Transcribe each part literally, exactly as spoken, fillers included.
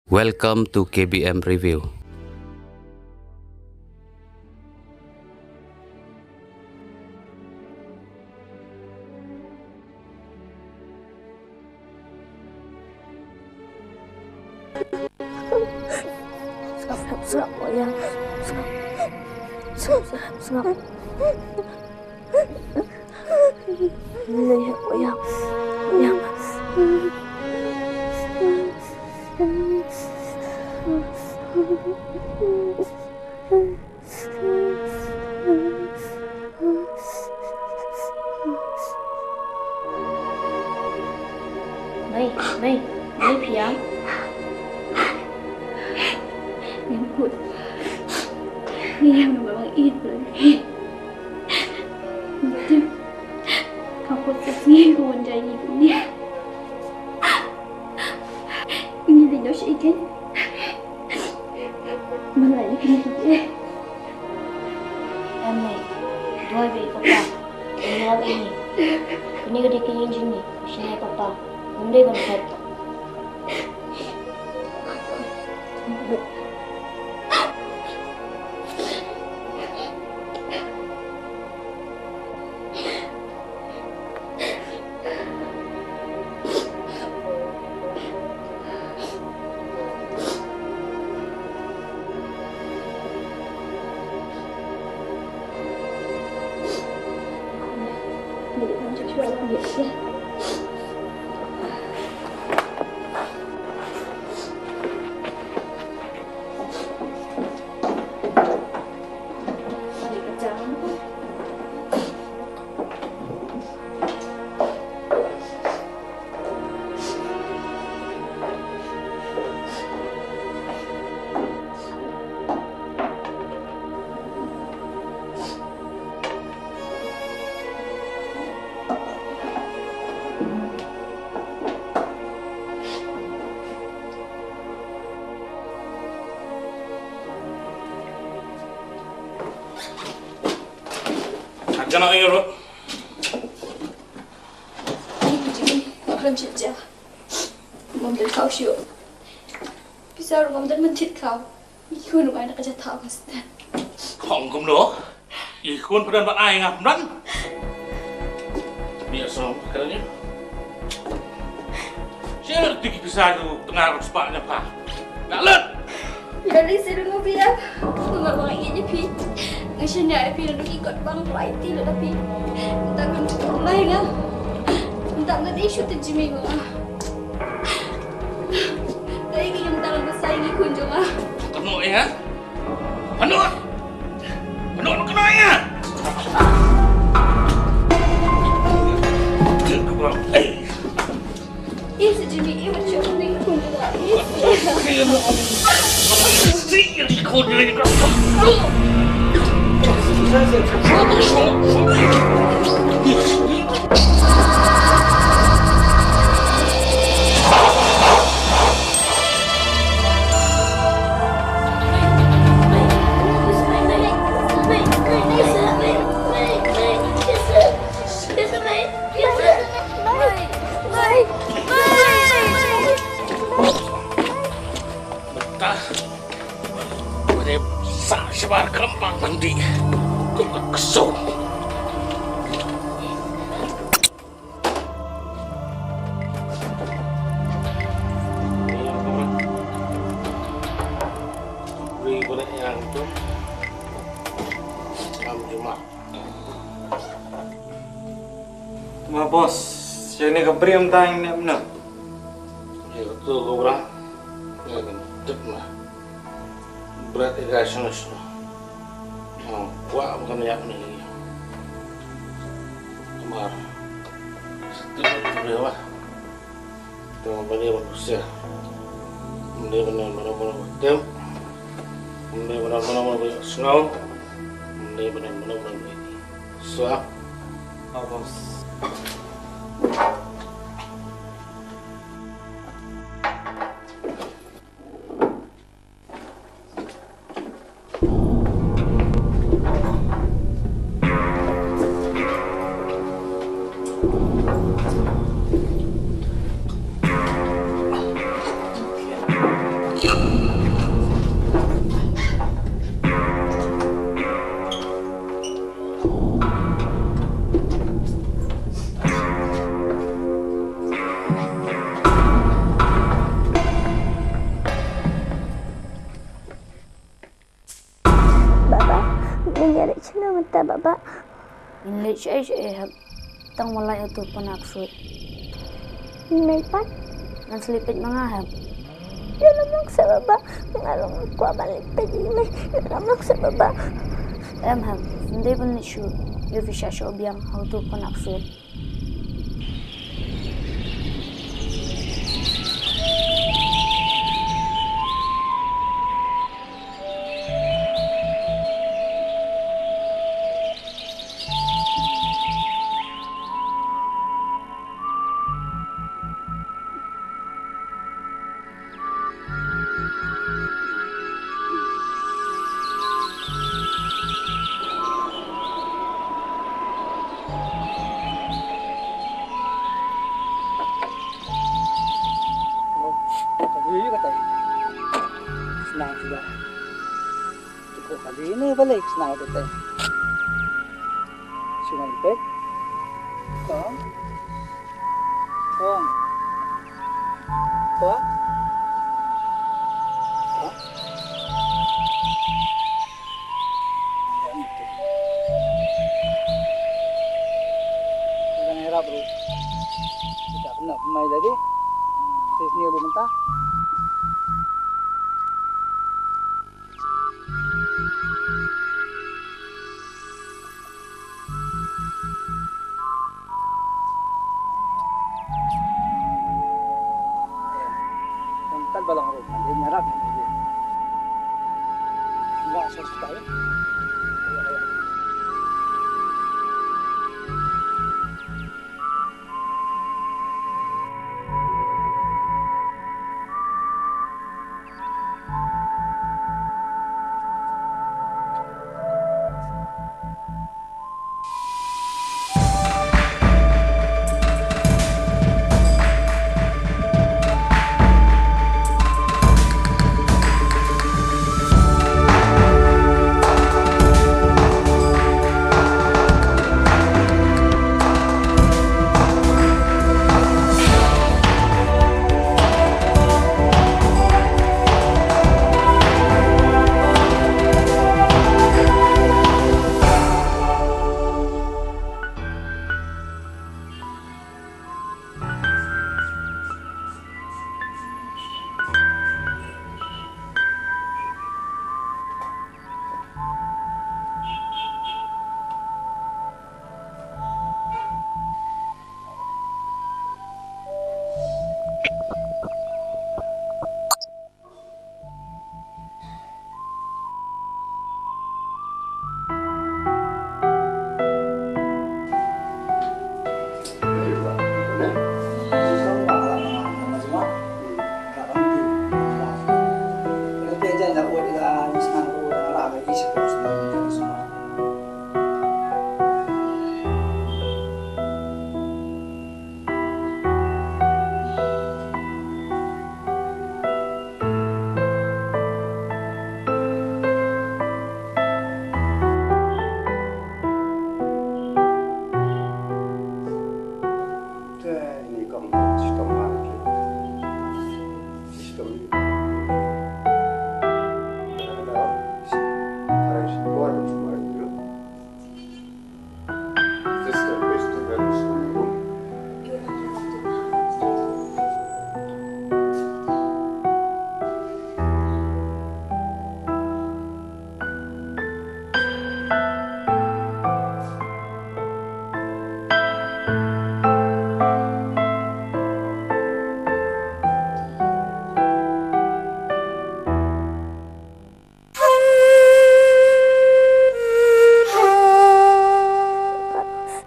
Welcome to K B M Review. Sngap, sngap, sngap, wayang. Sngap. Sngap, sngap, sngap. Leh, wayang. Wayang. Mei, Mei, Mei, phi ïam? Ngam kut. Ngi ïam, namar ba ngi ïeit bha ïa phi. Ngam tip ka kut ka sngi ka wan jai ngi kumne. Ngi leit noh sha ïing. Em Mei, duwai bad i papa. Ïa ngi. Kane ka dei ka ïing jong ngi. Shane i papa. Ym dei ban phet. Kano ïa ruh. Ni ku jing, ngam khlem shet ja. Ngam dei khaw shuh. Pisa ruh ngam dei mynthit khaw. Ïa khun ruh ngan da ka jatah ka stan. Khong kumno? Ïa khun pynban ban ai ngam dan. Ni asom kren ni. Sher tu ki pisa tu tengah ruh sepak nya pa. Nak lut. Ïa lei seh ruh ngam biang. Ngam ruh ïa ni phi. Nga shaniah ïa phi naduh ki kot bang lai ti lut da phi. Mynta ngam shu lai nga. Mynta nga dei shu te Jimmy nga. Dei ki mynta ngam sa ïa ki khun jong nga. Kano ïa? Kano? Kano kano ïa? Ih, si Jimmy, ih, wat shu ning khun jong nga. Mynta ba dei sah shabar khlem pang mandi. Kum ka ksew. Ri ba ne yang tu. Kam juma. Ma boss, sha ne ka briem tang ne mna. Ïa ka tu ka bra. Ïa ka tip na. Bret ïa ka shano shano. Kwah ba kan ïap ne. Mar. Tip na tu briem ah. Te ma bani ban usia. Mne bani mano mano ba tem. Mne bani mano mano ba sngaw. Mne bani mano mano ba swa. Abos. Baba, ngin ïa leit shano mynta, Baba? Ngin leit shaei shaei hep. Tang wat lait ha uto u pynaksuid. Ngin leit pat? Ngan sa leit peit ma nga hep. Ïalam lang seh, Baba. Nga ruh nga kwah ban leit peit ïa i mei. Ïalam lang seh, Baba. Em hep. Ym dei ban leit shuh. Ïa phi shah shuh biang ha uto u pynaksuid. Ka dei katai. Shnang shuwa. Te ko ka dei ne balei ka shnang katai. Shnang katai. Kong. Kong. Kong. Kong. Ka dang ïarap ruh. Kita kena pemain tadi. Sini dulu mentah. Kan ba long ruh, kan dei nyarap ni. Enggak susah.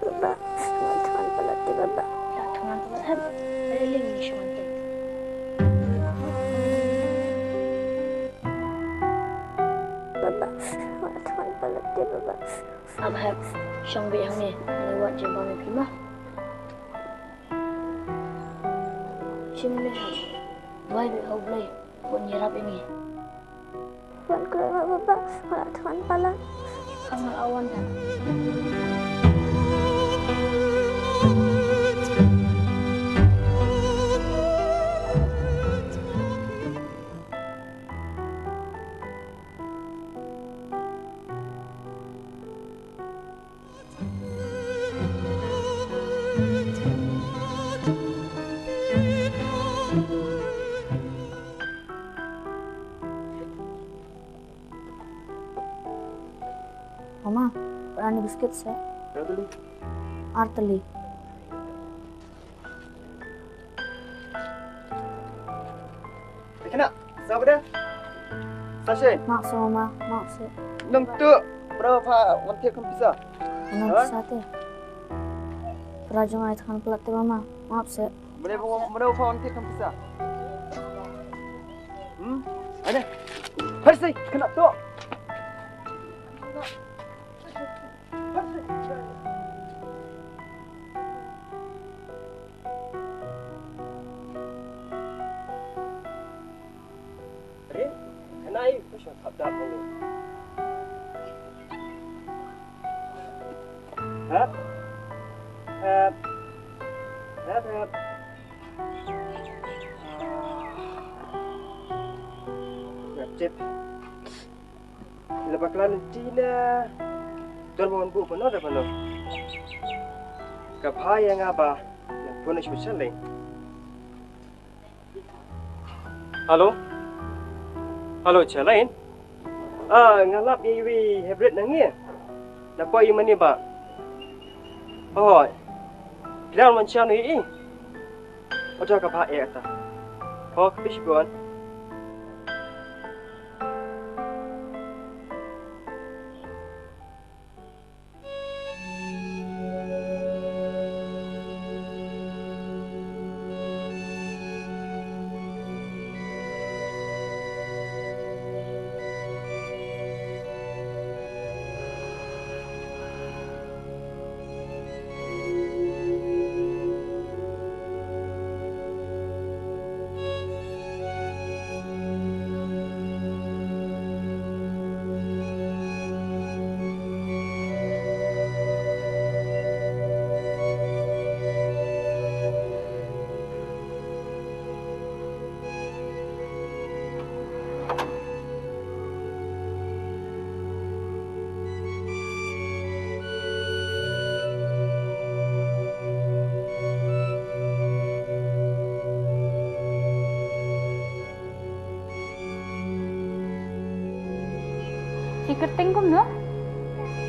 Baba, baba, nga thngan palat te baba. Nga thngan palat hep. Lei lei ni shong te. Baba, nga thngan palat te baba. Ap hep, shong beit hangne, ngi wad jingpang ïa phi mo. Shim ne hep. Wai beit ha U Blei. Bun ïarap ïa ngi. Wan khlem baba, nga la than palat. Nga la wan da. Mama, pat ani biscuit sa. Ka beli. Ar tylli. Kena, sa beda. Sa shen. Mak sa mama, mak sa. Nang tu, berapa pa wan tiak kan pisa? Nang sa te. Perajung ai tekan pelat te mama, mak sa. Mana mana pa wan tiak kan pisa? Hmm? Ada. Persi, kena tu. Rin, kena ai, ku shong khap dap ni. Hap. Hap. Hap, hap. Hap, tip. La bakla lynti na. Don ba wan buh pano da pano. Ka bha ïa nga ba la pun shu shaleng. Hello. Hello, Chalain. Ah, nga lap ïa iwi hybrid na ngi. Na poi i mani ba. Oh. Kila man chan i. Oja ka ba e ta. Oh, ka bish gon. Phi kyrteng kumno?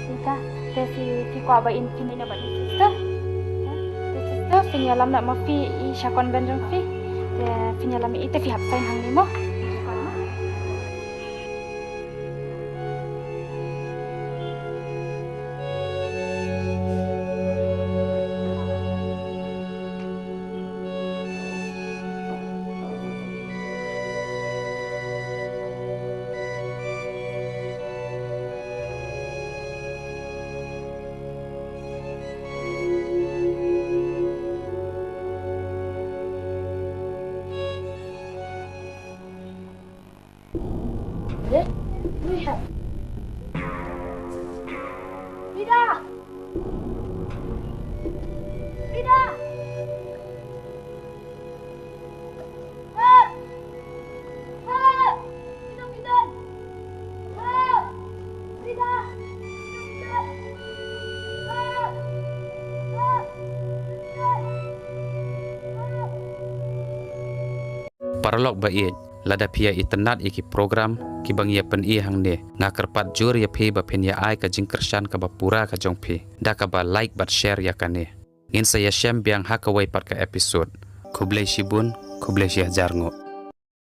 Sita. Te phi, phi kwah ba in phin ïa ba in sister? Te sister, phin ïalam na ma phi i sha convent jong phi. Te phin ïalam i te phi hap sign hangne mo. Paralok ba ïeit, lada phi ïa itynnad ïa ki program kiba ngi ïa pyni hangne, nga kyrpad jur ïa phi ba phin ïa ai ka jingkyrshan kaba pura ka jong phi da kaba like bad share ïa kane. Ngin sa ïashem biang ha kawei pat ka episode. Khublei shibun, khublei shihajar nguh.